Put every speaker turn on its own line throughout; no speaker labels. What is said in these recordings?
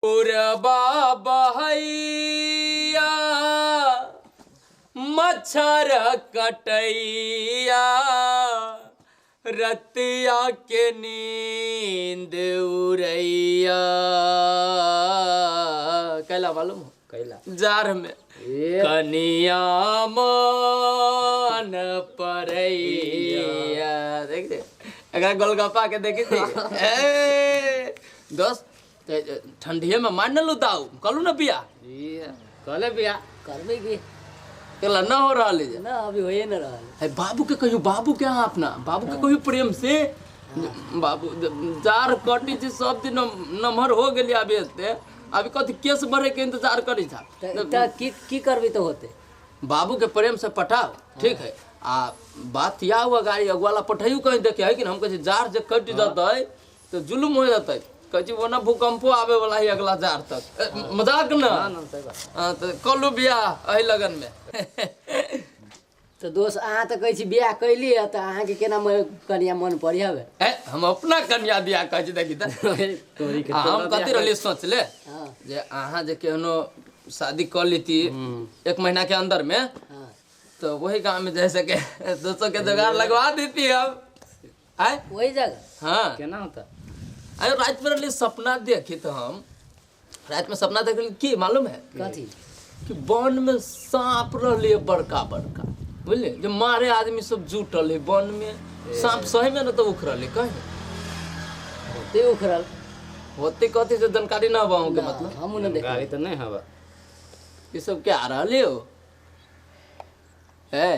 पुरबा बहैया मच्छर कटैया रतिया के नींद उड़ैया। कैला मालूम हो?
कैला
जार में कनिया मन परैया। देख दे अगर गोलगप्पा के देखी थी। ए दोस्त ठंडिये में मान लू दाऊ कहलू ना बिया
कहले बिया करबे की
केला न हो रहल है
ना अभी होए न रहल
है। बाबू के कहियो, बाबू के अहाँ अपना बाबू के कहियो प्रेम से। बाबू जार कटी छी सब दिन नमहर हो गेली अभी एते अभी कथी केस बढ़े के इंतजार करी था।
त की करबी तो होते
बाबू के प्रेम से पटाओ ठीक है। आ बात या हुआ गाड़ी अगवाला पठाइयो कहीं देखे है कि हम कहै जार जे कटि जतै तो जुलुम हो जतै। कहै छी ओना भूकंपो आवे वाला है अगला जार तक। मजाक ना हां तो कलू बियाह एहि लगन में।
तो दोस्त अहाँ तो कहै छी बियाह कैली है त अहाँ के केना कनिया मन पड़ी हवे?
ए हम अपना कनिया बियाह कहै छी देखी त
तोरी के
हम कथी रहली सोचले जे अहाँ जे केहनो शादी कर लेती एक महीना के अंदर में तो वही गांव में जैसे के दोस्तों के जुगाड़ लगवा देती हम आए
वही जगह।
हाँ
केना होता?
अरे रात में रहली सपना देखी तो हम रात में सपना देखली की मालूम है
कथी?
कि वन में सांप रहली बड़का बड़का बुझलिए जो मारे आदमी सब जुटल है वन में। सांप सही में न तो उखड़ल कहीं
होते उखड़ल
होते कथी से जानकारी ना हो के मतलब
हम न देख
गाड़ी तो नहीं हवा
ये सब क्या आ रहल हो है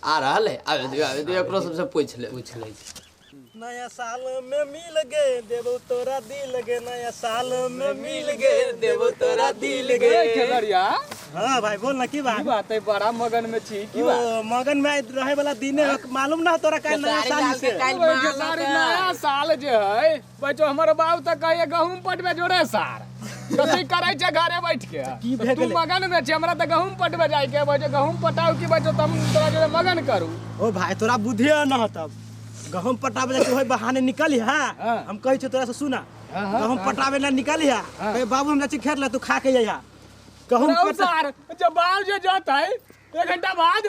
आ रहल है। आबे दियो आबे दियो एकरो सबसे पूछ ले
पूछ ले।
नया साल में मिल गए देबो तोरा दिल गे, नया साल में मिल गए देबो तोरा दिल गे।
खेलरिया
हां भाई बोल ना की बात?
की बात है बड़ा मगन में छी की बात?
मगन में रहे वाला दिन है मालूम ना तोरा काल नया साल से
नया साल जे है बच्चो हमर बाप त कहे गहूम पटबे जोड़े सार कथी करै छै घरे बैठ के। तू मगन में छी हमरा त गहूम पटबे जाय के बच्चो गहूम पटाउ की बच्चो तुम तोरा जोड़े मगन करू।
ओ भाई तोरा बुद्धि न हो तब गहूम पटाबे जाके ओहि बहाने निकली है। हम कहै छी तोरा से सुना गहूम पटाबे ना निकली है कहे बाबू हम जाइ खेत ला तू खा के जइहा गहूम
पटा। जब बाबू जे जतै एक घंटा बाद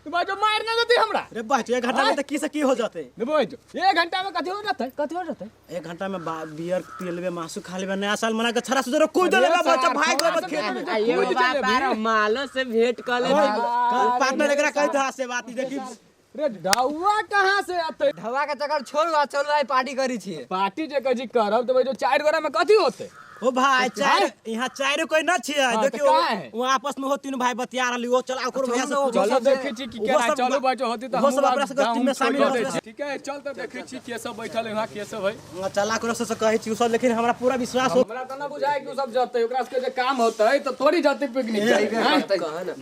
तो बाजो मार ना देती हमरा।
रे बच एक घंटा में त की से की हो जतै?
रे एक घंटा में कथी हो जतै? कथी हो जतै?
एक घंटा में बियर पी लेबे मासु खा लेबे नया साल मना के छरा से जरो कूद लेबे बच्चा भाई गोबर खेत में
कूद चले मालो से भेंट क ले
पार्टनर एकरा कहत हा से बात देखी।
रे ढौआ कहाँ से आते?
ढौआ के चक्कर छोड़ू आ चलू आई पार्टी करी छी।
पार्टी जे कजी करब त जो चार गोरा में कथी होते?
ओ भाई चार यहाँ चार कोई न छियै देखियो वो आपस में हो तीन भाई बतिया रहली ओ चल ओकर भैया से
चलो देखै छी की केना चलो बच्चो होती त
हम सब अपना सब टीम में शामिल हो।
ठीक है चल त देखै छी के सब बैठल है वहां के सब है
चला करो से कहै छी उ सब लेकिन हमरा पूरा विश्वास हो।
हमरा त ना बुझाय कि उ सब जतै ओकरा सब के जे काम होतै त थोड़ी जतै पिकनिक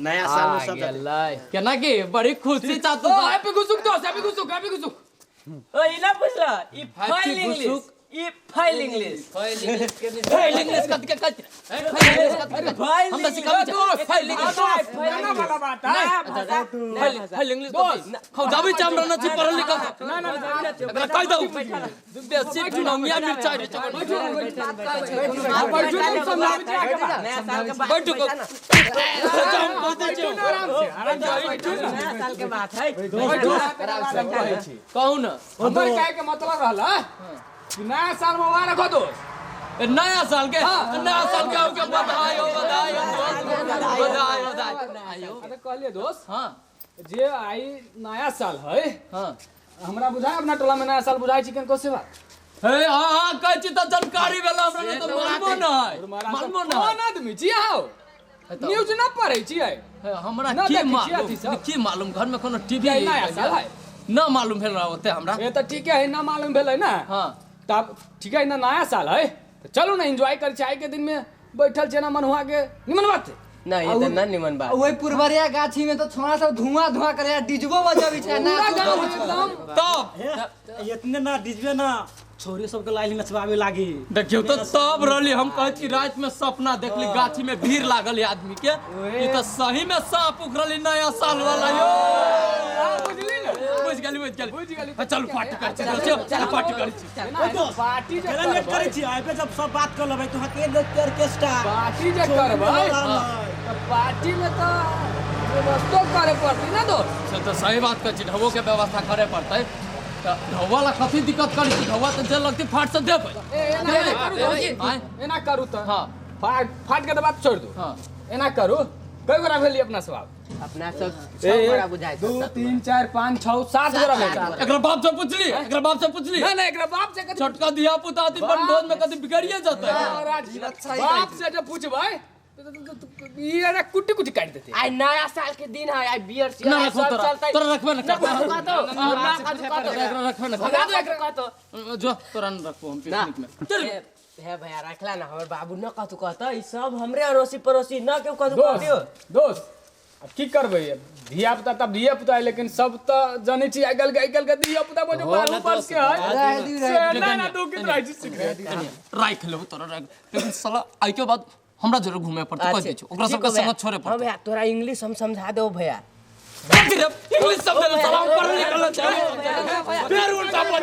नया साल में सब
गेलै केना की बड़ी खुशी चाहत।
ओ हैप्पी गुसुक दोस्त हैप्पी गुसुक हैप्पी गुसुक।
ओ ई ना बुझला ई फाइल इंग्लिश ई फाइल इंग्लिश
फाइल इंग्लिश के फाइल इंग्लिश कत के कत फाइल इंग्लिश कत के हम त सिखाबै छी फाइल इंग्लिश
ना वाला बात है
फाइल इंग्लिश खाउ जाबै छी हमरा न छी पढ़ल लिखल
ना ना
एकरा कह दऊ बेसी चुनौनिया मिरचाई रे
बैठू समझाबै छी आके
नया साल के बात
बैठू हम कहते छी
आराम से आराम से बैठू
नया साल के बात है
बैठू कहै छी
कहू ना
हमर कहै के मतलब रहल कि नया साल मुबारक हो दोस्त।
नया साल के नया साल के के बधाई हो बधाई हो बधाई बधाई।
अरे कहलिए दोस्त
हां
जे आई नया साल है
हां
हमरा बुझाय अपना टोला में नया साल बुझाय छी केन कोसे बात
हे हां हां कहै छी त जानकारी भेल हमरा त मालूमो न है मालूमो न
कोन आदमी छी आहो न्यूज न पढ़ै छी
हमरा की मालूम की मालूम घर में कोनो टीवी
नया साल है
न मालूम भेल रहा होते हमरा।
ए त ठीक है न मालूम भेलै ना
हां
तब ठीक है ना नया साल है तो चलो ना एंजॉय कर चाय के दिन में बैठल छे ना मनहुआ के निमन बात है
ना ये त ना निमन बात।
ओही पुरबरिया गाछी में तो छोरा सब धुआं धुआं करे डीजबो बजाबी छै ना
तब
इतने ना डीजबे ना छोरी सब के लाइल नचवावे लागी
देखियो तो तब रहली हम कहै छी रात में सपना देखली गाछी में भीड़ लागल है आदमी के ई त सही में सांप उखड़ली नया साल वाला यो।
बुझली ना
बुझ गेली बुझ गेली बुझ गेली। चल पार्टी कर चल चल पार्टी कर
पार्टी जे
केना लेट करै छी आबे जब सब बात कर लेबै तो के देखते ऑर्केस्ट्रा
पार्टी जे करबै त पार्टी में त व्यवस्था करे पड़ती ना दोस्त।
से तो सही बात कहै छी ढबो के व्यवस्था करे पड़तै। त ढबा ला कथी दिक्कत करै छी ढबा त जे लगतै फाट से देबै।
एना करू त
हां
फाट फाट के त बात छोड़ दू।
हां
एना करू कई गोरा भेली अपना सब
अपना सब 6 गोरा बुझाइ
2 3 4 5 6 7 गोरा भेल।
एकरा बाप से पुछली एकरा बाप से पुछली
नहीं नहीं एकरा बाप से कथी
छोटका धिया पुता अथी बनभोज में कथी बिगड़िए जतै।
बाप से जे पुछबै ई एना कुटी कुटी काट देते।
आई नया साल के दिन है आई बियर
ना रखो
सब
तोरा
चलतै।
तोरा रखबे ना
ना
रखबे ना
भगा दो एकरा कहतो
जो तोरा न रखबो हम पिकनिक में। चल
हे भैया रखला ना हमर बाबू न कहतु कहता ई सब हमरे अड़ोसी पड़ोसी न केहू कहतु कहतियो।
दोस्त अब की करबै धिया पुता तब धिया पुता है लेकिन सब त जानै छी आइ काल्हि के धिया पुता बजो 12 वर्ष के है से ना ना दुखित रहै छी सिगरेट
राख लेबो तोरा राख लेकिन साला आइ के बाद हमरा जरूर घूमे पड़तै कह दै छी ओकरा सबके संग छोड़े पड़तै।
हां भैया तोरा इंग्लिश हम समझा देबो भैया।
इंग्लिश सब देले साला हम पढ़ल लिखल छै फेर उल्टा बोल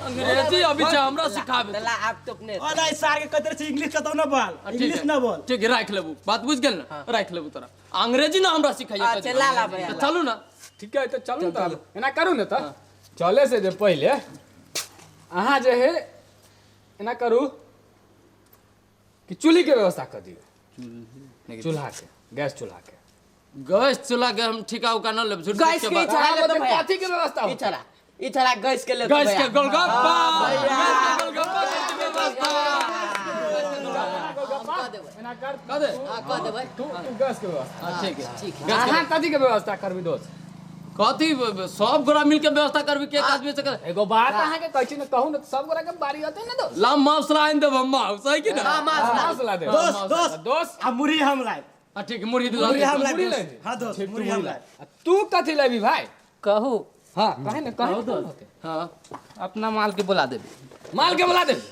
अंग्रेजी अभी छै हमरा सिखाबे
ला आप तो अपने
अरे सार के कतर छै इंग्लिश कतौ ना बोल इंग्लिश ना बोल।
ठीक है राख लेबू बात बुझ गेल ना राख लेबू तोरा अंग्रेजी ना हमरा सिखाइए।
अच्छा ला ला भैया
चलू ना
ठीक है तो चलू त एना करू ना त चले से जे पहिले अहाँ जे है एना करू कि चूल्ही के व्यवस्था कर दियो चूल्हा के गैस चूल्हा के
गैस चूल्हा के हम ठिका उका न लेब झूठ
गैस के चला ले तो
कथी के व्यवस्था हो
ई चला गैस के ले
गैस के गोलगप्पा गैस के गोलगप्पा के व्यवस्था
एना कर
कह दे
हां कह देबै
तू गैस के व्यवस्था।
हां ठीक है
ठीक
है
अहाँ कथी के व्यवस्था करबी दोस्त
कथी सब गोरा मिल के व्यवस्था करबी के एक आदमी से कर
एगो बात अहाँ के कहै छी न कहू न सब गोरा के बारी होतै न दोस्त
ला मांस ला आनि देब हम मांस है कि ना
हां
मांस ला दे
दोस्त दोस्त
दोस्त
आ मुरी हम लाए।
हां ठीक मुरी
मुरी हम लाए हां दोस्त मुरी हम लाए।
तू कथी लेबी भाई
कहू
हां काहे न काहे
दोस्त
हां
अपना माल के बुला देबी
माल के बुला देबी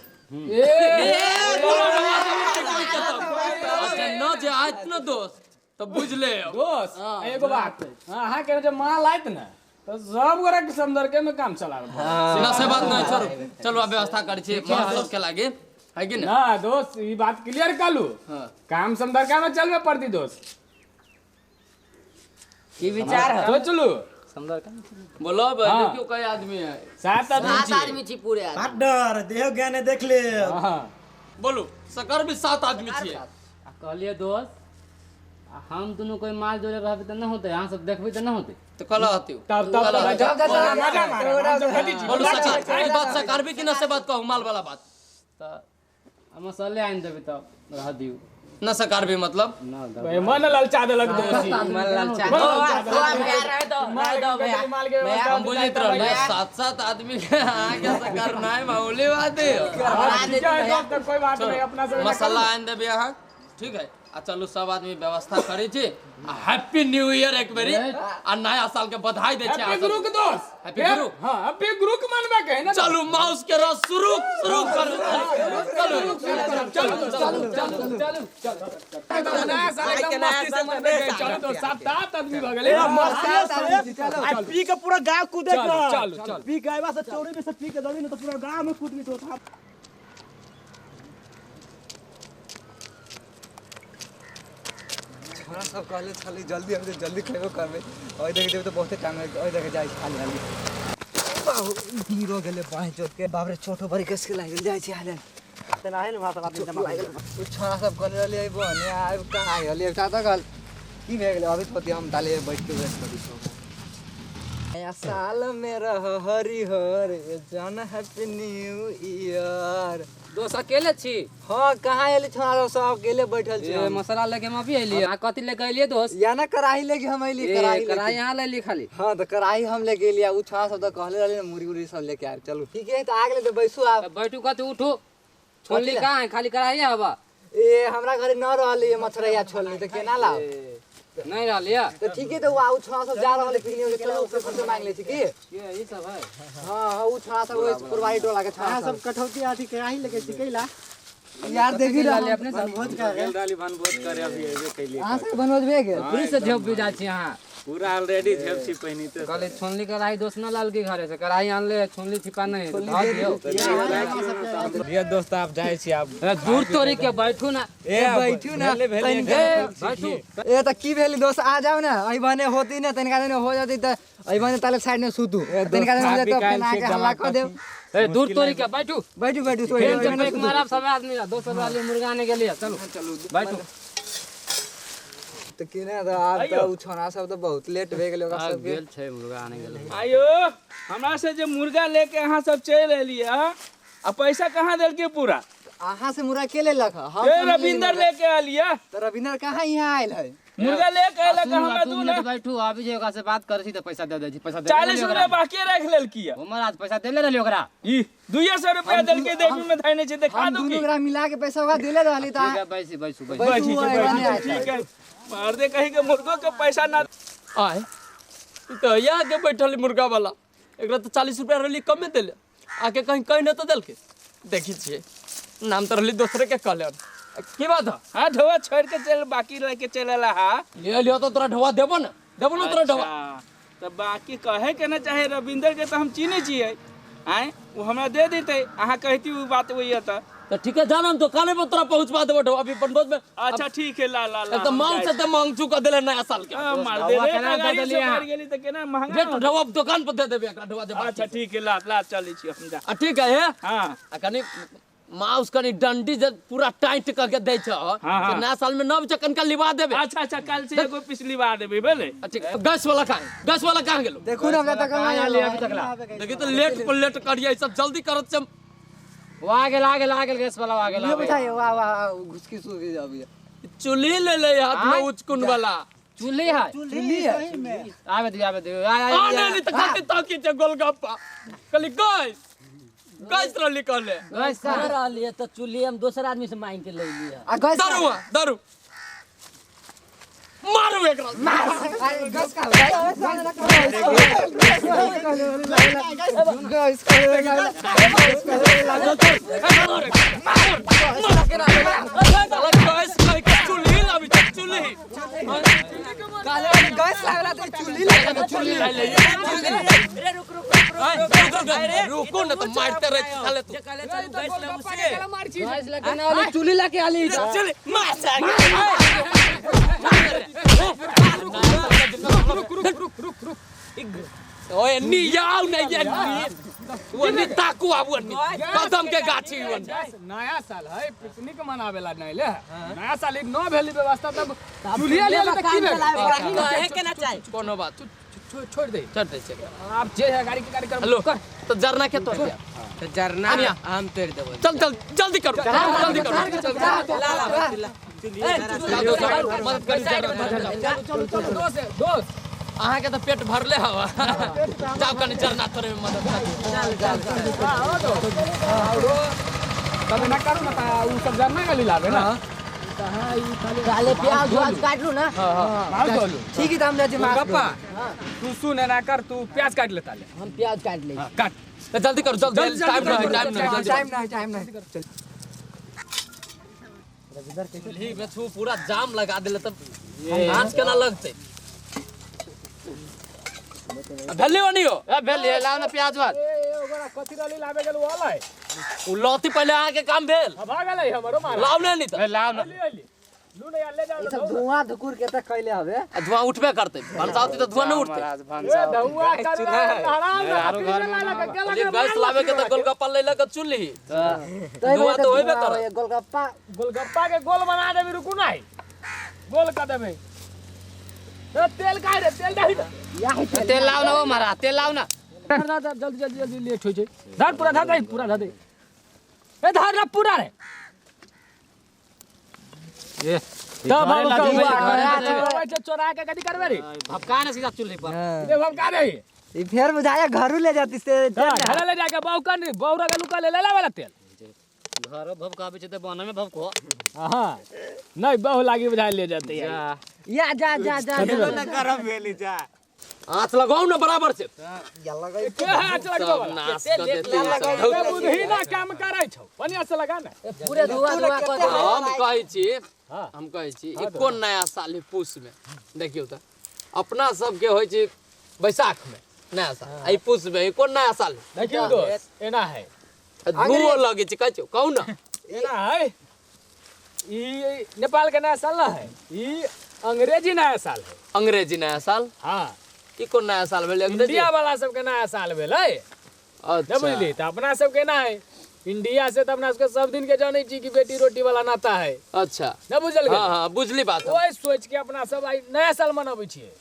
ए
अच्छा न जे आयत न दोस्त तो बुझ ले
दोस्त एगो बात अहाँ के जे माल आयत न तो सब गोरा के समदर में काम चलाबे
ना से बात नहीं छोड़ो चलो अब व्यवस्था करै छी माल सब के लागे है कि ना।
ना दोस्त ई बात क्लियर कर लू काम समदरका में चलबे पड़ती दोस्त
की विचार है
सोच लू
समदरका
बोलो भाई क्यों कई आदमी है
7 आदमी
छी पूरे आदमी
पार्टनर देहो ज्ञान देख ले।
हां
बोलो सकर भी 7 आदमी छी।
आ कहलिए दोस्त हम दोनों कोई माल जोड़े रहबे त न होते अहाँ सब देखबे त न होते
तो कला होते
तब तब मजा मारे
बोलो सकर ई बात सकर भी कि ना से बात कहू माल वाला बात
त मसाले आनि देबे त रह दियो
न सकार भी मतलब
ना
भाई मन ललचा देलक दोस्ती
मन ललचा दो भैया
हम बुझैत रहलिए 7-7 आदमी के अहाँ के सकार नहीं मामूली बात है।
कोई बात नहीं अपना सब
मसाला आनि देबे अहाँ ठीक है आ चलू सब आदमी व्यवस्था करै छी आ हैप्पी न्यू ईयर एक बेरी आ नया साल के बधाई दै छी।
हैप्पी गुरु के दोस्त
हैप्पी गुरु
हां हैप्पी गुरु के मनबे के है ना।
चलू माउस के रस शुरू शुरू करू चलू
चलू चलू चलू चलू नया साल एकदम मस्ती से मनबे के चलू तो 7-8 आदमी भ गेलै
मस्ती से आ पी के पूरा गांव कूदे के
चलू चलू
पी के आइबा से चौरी में से पी के दबी न तो पूरा गांव में कूदबी तो।
छोरा सब कहले छली जल्दी हम जल्दी खेबो करबे ओइ देख देबे त बहुते टाइम लागि ओइ देख जाइ हाली हाली बाबू हीरो गेले बाँहि चोट के बाप रे छोटो बड़ी कस के लागि जाइ छी हाले
त नाहे न भात आदमी जमा
उ छोरा सब कहले रहले अइबो ने आइब कहाँ आइल एकटा त कहल की भए गेलै अभी पति हम ताले बैठ के वेट करी छौ। नया साल में रह हरिहर जन हैप्पी न्यू ईयर।
दोस्त अकेले छी?
हां कहाँ एली छोरा सब अकेले बैठल छी।
ए मसाला लेके हम अभी एलिए। आ कथि लेके एलिए दोस्त?
या ना कराही लेके हम एली। कराही
कराही यहां ले ली खाली।
हां त कराही हम लेके एली। उ छोरा सब त कहले रहले मुरी उरी सब लेके आए। चलू ठीक है त आ गेले त बैसू। आप
बैठू कथि उठू? छोलनी कहाँ है? खाली कराही हवा।
ए हमरा घरे न रहले मछरैया छोलनी त केना लाओ?
नहीं रहलिया
त ठीक है त उ छोरा सब जा रहले पिकनिक के। चलो ओकरे से मांग ले छी की
ये ई सब है।
हां हां उ छोरा सब ओइ पुरवारी टोला के छोरा
सब कठौती आथी कराही लेके छी कैला।
यार देखी रहल
अपने सब
बनभोज कर
गेल रहली बनभोज करे अभी एबे कैलिए
अहाँ सब बनभोज भे गेल
पूरी से झेप भी जाइ छी अहाँ
पूरा ऑलरेडी झेप छी पहिनी ते
कहले छुनली कढ़ाई दोस्त न लाल के घरे से कढ़ाई आनले छुनली छिपा नहीं धऽ दियौ।
ये दोस्त आप जाइ छी आप
दूर तोरी के बैठू ना
ए बैठू ना
बैठू
ए त की भेली दोस्त आ जाओ ना अई बने होती ना तनिका दिन हो जाती त अई बने ताले साइड में सुतू तनिका दिन हो जाती तो अपने आके हल्ला कर देब।
ए दूर तोरी के बैठू
बैठू बैठू
एक मारब सब आदमी दोसर वाली मुर्गा आने के लिए चलो
चलू
बैठू।
तो की ना तो आप तो उ छोरा सब तो बहुत लेट भे गेल ओकरा सब
गेल छै मुर्गा आने गेल।
आयो हमरा से जे मुर्गा लेके अहाँ सब चल एलिए आ पैसा कहाँ देलके पूरा?
अहाँ से मुर्गा के लेलक? हम
रविंदर लेके आलिए।
तो रविंदर कहाँ यहाँ आयल है?
मुर्गा लेके आयल है हमरा दू ना
बैठू अभी जे ओकरा से बात करै छी त पैसा दे दै छी। पैसा
40 रुपया बाकी राख लेलकी
हमर आज पैसा देले रहली ओकरा
ई 200 रुपया देलके देखी में धैने छै देखा दू
की ओकरा मिला के पैसा ओकरा देले रहली त
ठीक है बैसू बैसू
बैसू ठीक है मार दे कहीं के मुर्गो के पैसा ना
आए तो यहाँ के बैठल मुर्गा वाला एकरा तो 40 रुपया रहली कमे देले आके कहीं कहीं न तो देलके देखी छियै नाम तो रहली दोसरे के कहले की बात है?
हां ढोवा छोड़ के चल बाकी लेके चलेला। हां
ले लियो तो तोरा ढोवा देबो ना देबो ना तोरा ढोवा।
तो बाकी कहे के ना चाहे रविंदर के तो हम चिन्है छियै आए वो हमरा दे देते अहाँ कहती वो बात वही है
तो ठीक है जाना हम दुकाने पर तोरा पहुंचवा देबो ढोवा अभी बनभोज में।
अच्छा ठीक है ला ला ला
तो मांग से तो मांग चुका देले नया साल के
मार दे रे गाड़ी से मार गेली त केना महंगा
दे ढोवा दुकान पर दे देबे एकरा ढोवा दे।
अच्छा ठीक है ला ला चलै छी हम जा।
आ ठीक है हे
हां
आ कनी माउस कनी डंडी जे पूरा टाइट क के दै छ से नया साल में नव चकन का लिवा देबे।
अच्छा अच्छा कल से एगो पिछली बार देबे बोले।
ठीक गैस वाला कहां गैस वाला कहां गेलो?
देखू ना हमरा त कहां
आले अभी तक ला
देखी तो लेट पर लेट करिए सब जल्दी करत से
आ गेल आ गेल आ गेल गैस वाला आ गेल।
ये बताइए वाह वाह घुसकी सुबी अभी
चुल्ही ले ले हाथ में उचकुन वाला
चुल्ही है
चुल्ही है
आवे दियो आवे दियो आ
आ नहीं त खाते ताकी छै गोलगप्पा कहली गैस गैस रहली कहले
गैस
कहाँ रहली है तो चुल्ही हम दोसर आदमी से मांग के ले ली है।
आ गैस
दारू दारू मारू एकरा
मार। अरे गैस का गैस का
गैस का चुल्ही लाबी चुल्ही
काले गैस लागला त चुल्ही लागला चुल्ही
रे रुक रुक रुक
अरे रुको ना तो मारते रहे साले तू
गैस लगे ना वाली चुल्ही लाके आली
चल मार
रुक रुक रुक रुक रुक
ओए नी याव नहीं ये वो नी ताकू आबू नी कदम के गाछी वो
नया साल है पिकनिक मनावेला नहीं ले नया साल न भेली व्यवस्था तब चुल्ही ले त की भेल
कहे के ना चाहे
कोनो बात
छोड़ दे
छोड़ दे
आप जे है गाड़ी के कार्यक्रम
हेलो तो जरना के तो
तो जरना हम तोड़ देबो
चल चल जल्दी करो जल्दी करो
ला ला
मदद कर
चलो चलो दोस्त दोस्त
अहाँ के तो पेट भरले हवा जाओ कनी जरना तोरे में मदद कर
चल चल
हां दो तब ना करू ना उ सब जरना गाली लाबे ना
काले प्याज उयाज काट लू ना।
हां
ठीक है हम जाते
गप्पा तू सुन ना कर तू प्याज काट लेता ले
हम प्याज काट ले
काट
जल्दी करो जल्दी टाइम नहीं टाइम नहीं
टाइम नहीं टाइम नहीं
चुल्ही में छू पूरा जाम लगा देले तब आँच केना लगतै भेली बनी हो
ए भेली लाओ ना प्याज वाज
ए ओकरा कथि रहली लाबे गेल वाला है
उ लौती पहले अहाँ के काम भेल
भा गेलै हमरो मार
लाओ ने नहीं त
ए लाओ ना
लू ने यार ले जाओ
ई सब धुआं धुकुर के त कैले हवे
आ धुआं उठबे करतै भनसावती त धुआं न उठतै
ए धुआं कर आराम
से गैस लाबे के त गोलगप्पा ले लके चुल्ही धुआं त होइबे करत
गोलगप्पा
गोलगप्पा के गोल बना देबी रुकू नहीं गोल कर देबे ए तेल काहे रे तेल दही
तेल लाओ ना ओ मारा तेल लाओ ना
जल्दी जल्दी जल्दी लेट होई छै धर पूरा धर दे पूरा धर दे ए धर ना पूरा रे
ए
तब हम कहू चोरा के कथि करबे रे
भपका ना सीधा चुल्ही पर
ए भपका रे
ई फेर बुझाया घरू ले जाती से
घर ले जाके बहु कन बहु रे लुका ले ले वाला तेल
घर भपकाबे छै त बन में भपको
हां नहीं बहु लागी बुझा ले जाते
या जा जा जा
ना करब भेली जा
आँच लगाओ ना बराबर से
के आँच लगबो
सब नाश कर देते सब।
बुद्धि ना काम करै छौ बढ़िया से लगा ना
पूरे धुआं धुआं कर दे।
हम कहै छी एको नया साल है पूस में देखियौ त अपना सबके होइ छै बैसाख में नया साल आ ई पूस में एको नया साल है।
देखियौ दोस्त एना है
धुओ लगै छै कहै छियौ कहू ना
एना है ई नेपाल के नया साल ना है ई अंग्रेजी नया साल है।
अंग्रेजी नया साल
हाँ
ई कोन नया साल भेलै अंग्रेजी
इंडिया वाला सबके नया साल भेलै।
अच्छा
बुझली त अपना सबके ना है इंडिया से त अपना सबके सब दिन के जानै छी कि बेटी रोटी वाला नाता है।
अच्छा
न बुझल
हाँ हाँ बुझली बात।
ओहि सोच के अपना सब आई नया साल मनाबै छियै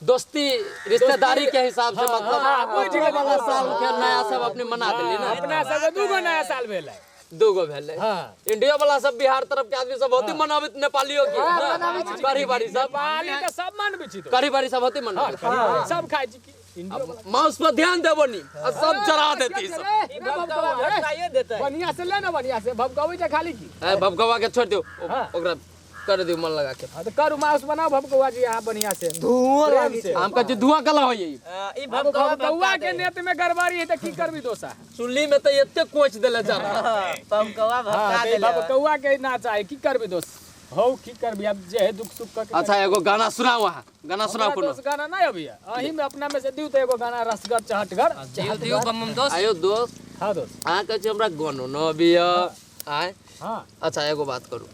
दोस्ती रिश्तेदारी के हिसाब से मतलब वाला साल के नया सब अपने मना देली ना।
अपना सबके दूगो नया साल भेलै
दूगो भेलै।
हाँ
इंडिया वाला सब बिहार तरफ के आदमी सब होती मनाबित नेपालियों की करी बारी सब
नेपाली त सब मनबै छी
करी बारी सब होती मनाबित
सब खाइ छी
माउस पर ध्यान देबो नी आ सब जरा देती सब
बढ़िया से ले ना बढ़िया से भभकाबै छै खाली की
ए भभकवा के छोड़ दियो ओकरा कर दियो मन लगा के।
हां त करू माउस बनाओ भभकवा जी अहाँ बढ़िया से
धुआं लागी छै
हम कहै छी धुआं कला होई
ई
भभकवा के नेत में गड़बड़ी है त की करबी दोसा
चुल्ली में त एते कोच देले जा
भभकवा भभका देले
भभकवा के ना चाहे की करबी दोस हौ की करबी अब जे है दुख सुख क।
अच्छा एगो गाना सुनाओ अहाँ गाना सुनाओ कोनो
दोस्त गाना नहीं अभी अही में अपना में से दिउ त एगो गाना रसगर चहटगर
दिउ दिउ बम दोस्त
आयो दोस्त।
हां दोस्त
अहाँ कहै छी हमरा गानो न अभी आय।
हां
अच्छा एगो बात करू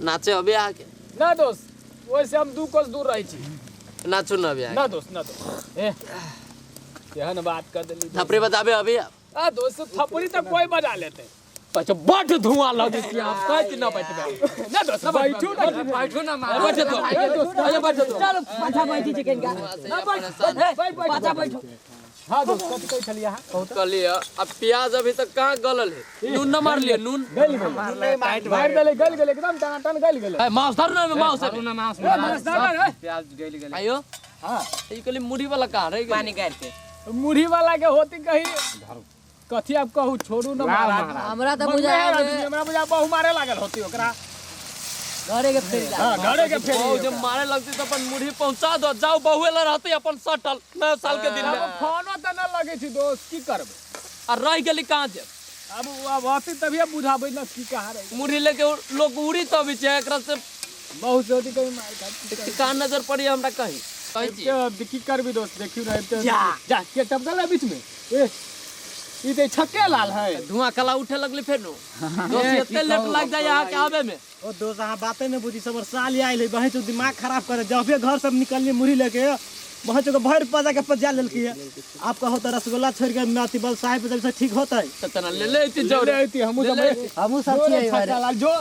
नाचे अभी अहाँ के
ना दोस्त ओइसे हम दू कोस दूर रहै छी
नाचू न अभी
ना दोस्त ना दोस्त ए केहन बात कर देली
थपड़ी बजाबे अभी
आ दोस्त थपड़ी त कोई बजा लेते
अच्छा बड धुआं लगे छी आप कहै छी ना बैठबे
ना दोस्त बैठू ना
बैठू ना मार
बैठे तो अरे बैठे तो
चलो पाछा बैठी छी केनका
ना
बैठ पाछा बैठो।
हां दोस्त कथि कहै छलियै अहाँ कहू त
कहलियै अब प्याज अभी तक कहां गलल है नून न मारलियै नून
गल गेल मार देले गल गेल एकदम टनाटन गल गेल।
ए मांस धर ना मांस
धरू ना मांस
प्याज गल गेल
आयो। हां ई कहली मुढ़ी वाला कहां रह गेल
पानी गार के
मुढ़ी वाला के होती कहीं कथी आप कहू छोड़ू ना महाराज
हमरा त बुझा
हमरा बुझा बहु मारे लागल होती ओकरा
घरे के फेर
हां घरे के फेर
बहु जब मारे लगती त अपन मुढ़ी पहुंचा दो जाओ बहुए ल रहती अपन सटल नया साल के दिन में
फोनो त न लगे छी दोस्त की करबे
आ रह गेली कहां जे
अब अब होती तभी अब बुझाबै न की कहां रह
मुढ़ी लेके लोग उड़ी तभी छै एकरा से
बहुत से होती कहीं मार खा
कहां नजर पड़ी हमरा कहीं कहै छी
अब की करबी दोस्त देखियो ना जा के टपकल बीच में ए ई ते छक्के लाल है
धुआं कला उठे लगली फेर नो दोस्त एते लेट लाग जाय अहाँ के आबे में।
ओ दोस्त अहाँ बाते न बुझी सब साल आइल है बहे दिमाग खराब करे जबे घर सब निकलनी मुड़ी लेके बहे के भरि पजा के पजा लेलकी है। आप कहो त रसगुल्ला छोड़ के अथी बल साहेब जब से ठीक होतै
त तना ले लेती जाओ
ले लेती हमहु सब
हमहु सब छियै
छक्का लाल जो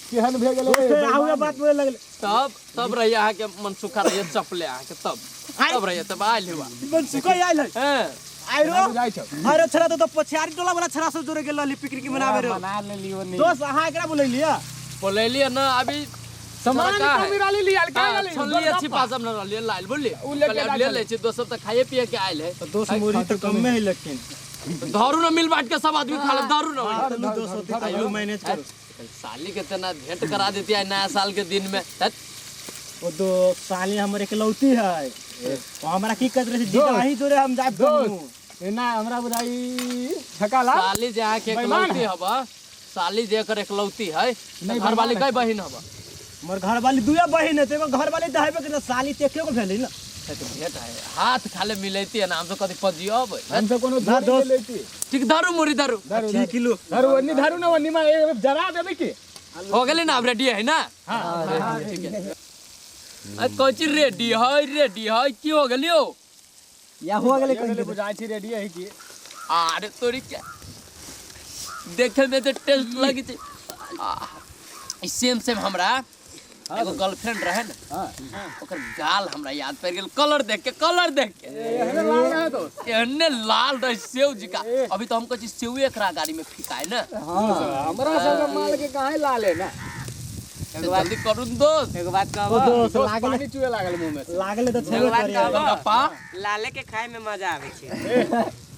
केहन भे गेलै
आहू बात बोले लगले
तब तब रहिए अहाँ के मन सुखा रहिए चपले अहाँ के तब तब रहिए तब आइल हुआ
मन सुखा आइल है।
हां
आइरो आइरो छरा तो पछियारी टोला वाला छरा सब जोरे गेल रहली पिकनिक मनाबे रे
मना लेलियो नी
दोस्त अहाँ एकरा बोलैलिया
बोलैलिया ना अभी
सामान कमी रहली लियाल का रहली
छली अच्छी पास हम न रहली लाइल बोलली ले ले छी दोस्त सब त खाए पिए के आइल है
दोस्त मुरी त कम में है लेकिन
दारू न मिल बांट के सब आदमी खा ले दारू न
दोस्त होती त मैनेज करो
साली के तना भेंट करा देती है नया साल के दिन में।
ओ दो साली हमर एकलौती है ओ हमरा की कहत रहे जीजा ही जोरे हम जाब
दोस्त एना हमरा बुझाई छका लाल
साली जे अहाँ के एकलौती हबा साली जे एकर एकलौती है घर वाली कई बहिन हबा
मोर घर वाली दुया बहिन है त एगो घर वाली त हेबे के साली त एके गो भेलै न
त भेंट है हाथ खाले मिलैती है ना हम सब कथि पजियब
हम सब कोनो दोस्त लेती
ठीक दारू मुरी दारू
ठीक किलो
दारू ओन्नी दारू ना ओन्नी मा जरा देबे की
हो गेलै ना अब रेडी है ना। हां ठीक है आ कोची रेडी है की हो गेलियो
या हो गेलै
कहीं बुझाई छी रेडी है की
अरे तोरी के देखे में तो टेस्ट लगी छै सेम सेम हमरा एगो गर्लफ्रेंड रहे ना ओकर गाल हमरा याद पड़ गेल कलर देख के
एहने लाल रहे दोस्त
एहने लाल रहे सेव जी का। अभी तो हम कहै छी सेव एकरा गाड़ी में फिकाए ना।
हां हमरा सब माल के काहे लाल है ना
जल्दी करू दोस्त।
एगो बात कहबो
दोस्त
लागल पानी चुए लागल मुंह में
लागल त छेबे करे
गप्पा
लाले के खाए में मजा आवे छै।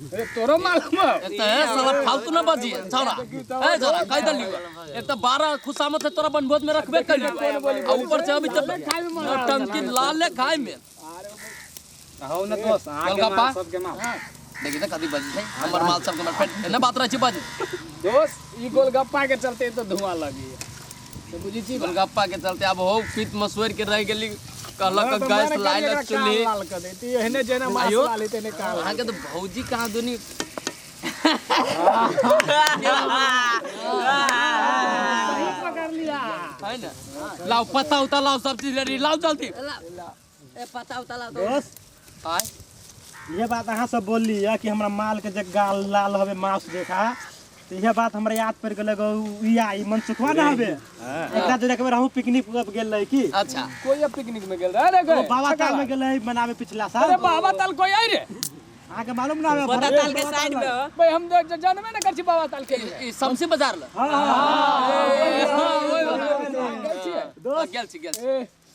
अरे तोरो मालूम है
एक त साला फालतू न बजी छौरा ए जरा कह देलियो एक त 12 खुशामत है तोरा बनभोज में रखबे कइलियो आ ऊपर से अभी त टंकी लाले खाए में।
हो न दोस्त अहाँ के माल सबके माल
देखी त कथी बजी छै हमर माल सबके माल फेर एना बात रहै छै बाजी
दोस्त ई गोलगप्पा के चलते तो धुआं लगी तो बुझी छी
गोलगप्पा के चलते अब हो पीत मसुर के रह गेली कहलक गैस लाइल चूल्ही
लाल कर देती एहने जेना मांस लाल हेतै ने काल
अहाँ के तो भौजी कहाँ दुनी
सही पकड़ लिया
है ना। लाओ पत्ता उता लाओ सब चीज रेडी लाओ जल्दी
ए पत्ता उता लाओ
दोस्त
आय
ये बात अहाँ सब बोलली है कि हमरा माल के जे गाल लाल हवे मांस देखा तो यह बात हमरा याद पड़ गेल या ई मनसुखवा ना हवे एकरा जे एक बेर हमहू पिकनिक पर गेल रही की।
अच्छा
कोई अब पिकनिक में गेल रहे रे गए
बाबा ताल में गेल रही मनावे पिछला साल।
अरे बाबा ताल कोई आई रे
अहाँ के मालूम ना हवे
बाबा ताल के साइड में
भाई हम जानबे ना कर छी बाबा ताल के
ई शमसी बाजार ल।
हां
हां गेल छी गेल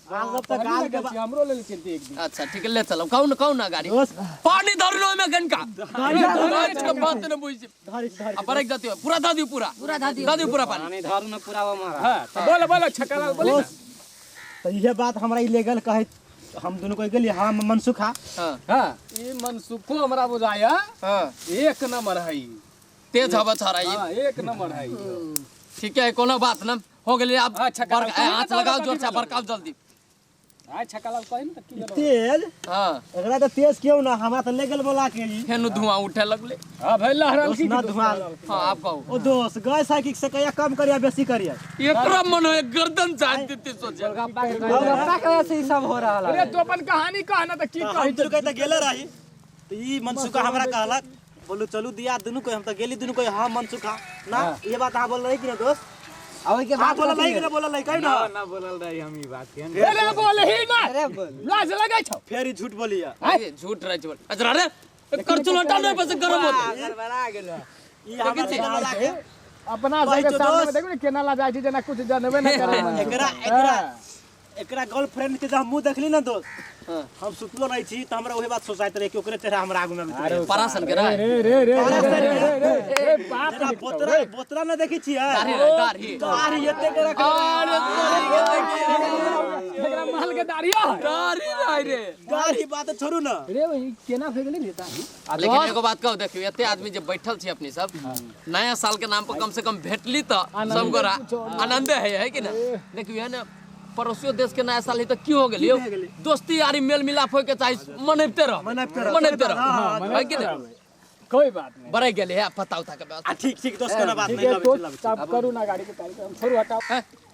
हां सब त गाल के
हमरो लेल चलती एक दिन।
अच्छा ठीक है ले चलो कौन कौन ना गाड़ी पानी धरनो में गनका गाड़ी के बात न बुझ
धरी धरी
अब बरक जाती हो पूरा दा दियो पूरा
पूरा दा दियो
दा दियो पूरा पानी
पानी धरू न पूरा वो मारा।
हां त बोलो बोलो छकालाल बोली ना।
तो यह बात हमरा इलेगल कहे हम दोनों को गेली। हां मनसुखा
हां
हां ई मनसुखो हमरा बुझाया।
हां
एक नंबर है
तेज हवा छरा ई।
हां एक नंबर है
ठीक है कोनो बात न हो गेली अब हाथ लगाओ जोर से बरकाओ जल्दी।
आ छकालाल कहि न त की
तेज।
हां
एकरा त तेज क्यों ना हमरा त ले गेल बोला के ई
फेनु धुआं उठे लगले।
हां भाई लहरल की
ना धुआं।
हां आप कहू
ओ दोस्त गैस है कि से कहिया कम करिया बेसी करिया
एकरा मन है गर्दन चाट देते सोचे
गोलगप्पा के वजह से ई सब हो रहल है।
अरे तू अपन कहानी कह ना त की
हम
कहि
दुनू के त गेले रही त ई मनसुखा हमरा कहलक बोलू चलू दिया दुनू को हम त गेली दुनू को। हां मनसुखा ना ये बात अहाँ बोल रही कि ना दोस्त?
ओई के बात
बोलल रही कि ना बोलल रही कहि ना
ना बोलल रही हम ई बात के।
अरे बोल ही ना
अरे बोल
लाज लगै छौ
फेर ई झूठ बोलिया
अरे झूठ रहे बोल। अच्छा अरे करचुल हटा नहीं बस गरम होते
गड़बड़ा गेल
ई हमरा बोला के
अपना सबके सामने में देखू ने केना ला जाइ छै जेना कुछ जानबे ना करे।
एकरा एकरा एकरा गर्लफ्रेंड के जब मुंह देखली ना दोस्त हम सुतलो नहीं छी त हमरा ओहे बात सोचाइत रहे कि ओकरे चेहरा हमरा आगू में आबैत रहे।
परासन के रे
रे रे रे रे बाप
रे बोतरा बोतरा ना देखी छी
दाढ़ी रे दाढ़ी
दाढ़ी एते के रख
अरे
एकरा महल के दाढ़ी है
दाढ़ी रहे रे
दाढ़ी बात छोड़ू ना
रे वही केना भे गेलै रे दाढ़ी।
लेकिन एगो बात कहू देखियो एते आदमी जे बैठल छी अपनी सब नया साल के नाम पर कम से कम भेटली त सब गोरा आनंद है कि ना। देखियो है ना पड़ोसियों देश के नया साल है तो की हो गेल दोस्ती यारी मेल मिलाप होय के चाही मनैबते रह मनैबते रह है कि ना
कोई बात नहीं
बड़े गेले है पता उता के व्यवस्था।
ठीक ठीक दोस्त कोनो बात नहीं
लबे सब करू ना गाड़ी के कार्यक्रम छोड़ू हटाओ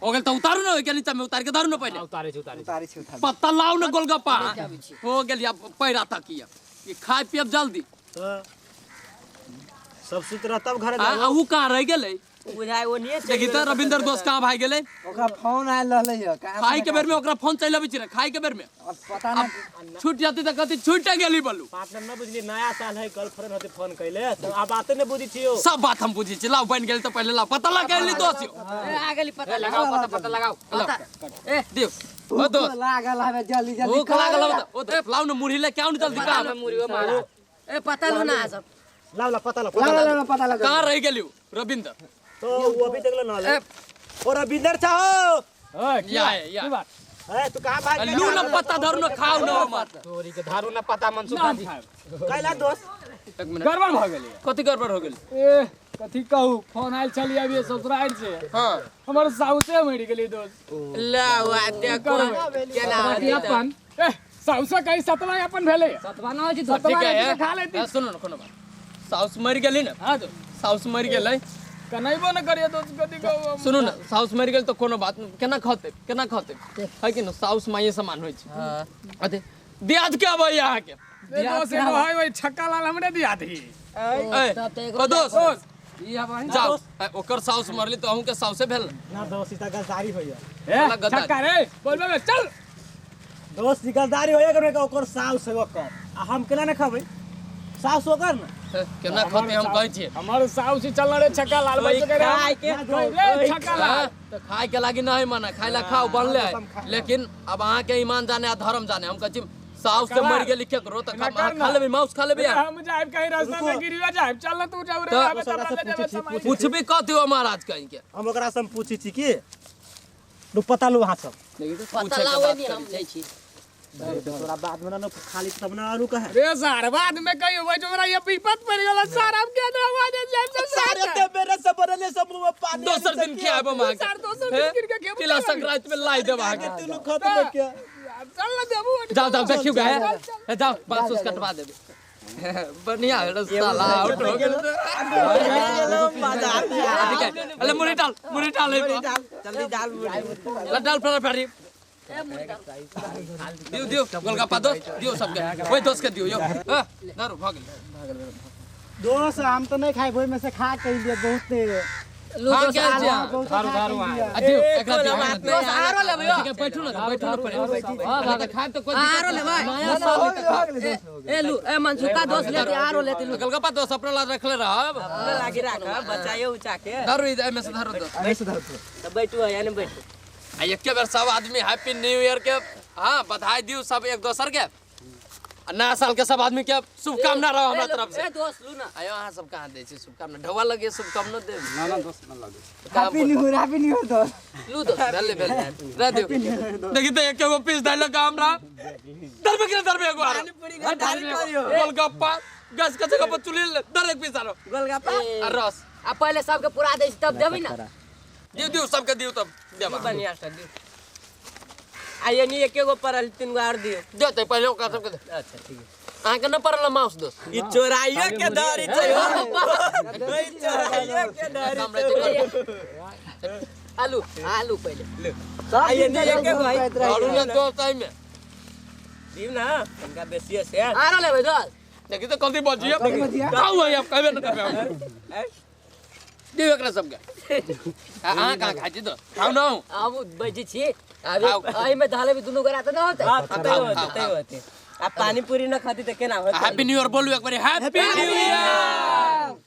हो गेल त उतारू ना ओइ के नीचा में उतार के धरू ना पहिले
उतारे छी उतारे
उतारे छी
पत्ता लाओ ना गोलगप्पा हो गेल अब पैरा तक ये खाय पियब जल्दी
सब सुत रह तब घर
आ उ कहां रह गेलै
बुझाय ओ नहीं
देखी त रविंद्र दोस्त कहां भाग गेलै
ओकरा फोन आयल रहलै ह
खाय के बेर में ओकरा फोन चलि अबै छै रे खाय के बेर में
पता ना
छूट जाती त कथी छूट गेली बोलू
पार्टनर न बुझली नया साल है गर्लफ्रेंड होते फोन कैले तो अब बाते न बुझी छियो
सब बात हम बुझी छी लाओ बन गेल त पहिले लाओ पता लगा गेली दोस्त यो
ए आ गेली पता
लगाओ पता पता लगाओ
पता ए
देव ओ दोस्त
लागल हवे जल्दी जल्दी
भूख लागल हवे ओ दोस्त लाओ न मुरही ले के आओ न जल्दी का
मुरही मारा
ए पता लो ना सब
लाओ ला पता ला
पता ला पता लगा
कहां रह गेली रविंद्र
तो वो अभी तक ना ले ओ रविंद्र चाहो
या या
ए तू कहां भाग
लू न पत्ता धरू न खाओ न हमर
तोरी के धारू न पता मनसुखा जी
कैला दोस्त
एक मिनट
गड़बड़ भ गेलै
कथि गड़बड़ हो गेल
ए कथि कहू फोन आयल छली अभी ससुराल से
हां
हमर साउसे मरि गेली दोस्त
ला वा देखो केना
अपन ए साउसे कहीं सतवा अपन भेलै
सतवा ना होइ छै
सतवा खा लेती
सुनो न कोनो बात साउस मरि गेली न
हां तो
साउस मरि गेलै
कनैबो न करिए दोस्त कथि कहू
सुनू न साउस मरि गेल त कोनो बात केना खते केना खते है कि न साउस माये समान होइ छै हां अथे दियाद के अबै अहाँ के
दोस्त एगो है ओइ छक्का लाल हमरे दियाद ही
ए ओ दोस्त
ई अब
जाओ ओकर साउस मरली त अहूं के साउसे भेल
ना दोस्त ई त गद्दारी होइया
ए छक्का रे बोलबे में चल
दोस्त ई गद्दारी होइया करे ओकर साउस है ओकर आ हम केना न खबै साउस ओकर न
केना खते हम कहै छियै
हमर साउस चल रे छक्का लाल बच के रे छक्का लाल
त खाय के लागी नहीं मना खाय ला खाओ बनले है लेकिन अब अहाँ के ईमान जाने आ धर्म जाने हम कहै छी साउस से मर गेली केकरो त खा लेबै माउस खा लेबै यार
हम जाइब कहीं रास्ता में गिरिया जाइब चल न तू जाऊ रे आबे त ले जाबे समय
कुछ भी कह दियो महाराज कहीं के
हम ओकरा से हम पूछी छी कि लू पता लू अहाँ सब
पता लाओ नहीं हम जाइ छी
तोरा बाद में ना खाली तब ना आलू कहे
रे सार बाद में कहियो भाई हमरा ये विपत पड़ गेल सार हम के ना आवाज जाय से
सारे ते मेरे सब बरले सब मुंह में पानी
दोसर दिन खियाबो मां
सार दोसर दिन गिर के खेबो
तिला संक्रांति में लाई देब अहाँ के
तीनों खत्म के
चल ना देबू
जाओ जाओ देखियो गाय जाओ बांस उस कटवा देबे बढ़िया है साला आउट हो गेल अरे मुरी डाल
जल्दी डाल मुरी
डाल फटाफट दियो दियो गोलगप्पा दोस्त दियो सबके ओइ दोस्त के दियो यो हां दारू भ गेल
दोस्त हम तो नहीं खाए ओइ में से खा के लिए बहुत
हाँ क्या
धारू धारू
आ दियो एकरा दियो
दोस्त आरो लेबै
ठीक है बैठू ना बैठू ना पड़े हां खाए तो कोई
आरो लेबै
नया साल है तो
ए लू ए मनसुका दोस्त लेते आरो लेते लू
गोलगप्पा दोस्त अपना ला रखले रहब
लागी राख बचाइयो उचा के
दारू एमे से धारू दोस्त
तो बैठू है यानी बैठू
आ एके बेर सब आदमी हैप्पी न्यू ईयर के हाँ बधाई दियो सब एक दोसर के आ नया साल के सब आदमी के शुभकामना रहो हमरा तरफ से
ए दोस्त लू ना
आयो अहाँ सब कहाँ दै छी शुभकामना ढौआ लगे शुभकामना देब
ना ना दोस्त ना लगे
हैप्पी न्यू ईयर दोस्त
लू दोस्त भेले भेले दे दियो देखी त एके गो पीस दैलक हमरा दरबे के दरबे एगो आरो गोलगप्पा गस के जगह पर चुली दर एक पीस आरो
गोलगप्पा
आ रस
आ पहले सबके पूरा दै छी तब देबै ना
दियो दियो सबके दियो तब देब
बढ़िया से दियो आ ये नहीं एके गो परल तीन गो और दियो
दे ते पहले ओकरा सबके दे
अच्छा ठीक है
अहाँ के न पड़ल माउस दोस्त
ई चोराइयो के डरी छै ई चोराइयो के डरी
काम रहते
आलू आलू पहले
आ ये नहीं एके गो है
आलू न दोस्त एहिमे
दियो ना इनका बेसी से
आरो लेबै दोस्त
देखी तो कथी बजिए खाऊ है आप कहबे न करबे दियो एकरा सबके अहाँ कहाँ खाइ छी दोस्त खाउ न
हम बैठे छी अभी एहिमे धले भी दुनू गोरा त न होतै
हां तै होते तै होते आ पानी पूरी न खाती त केना होते
हैप्पी न्यू ईयर बोलू एक बारी हैप्पी न्यू ईयर।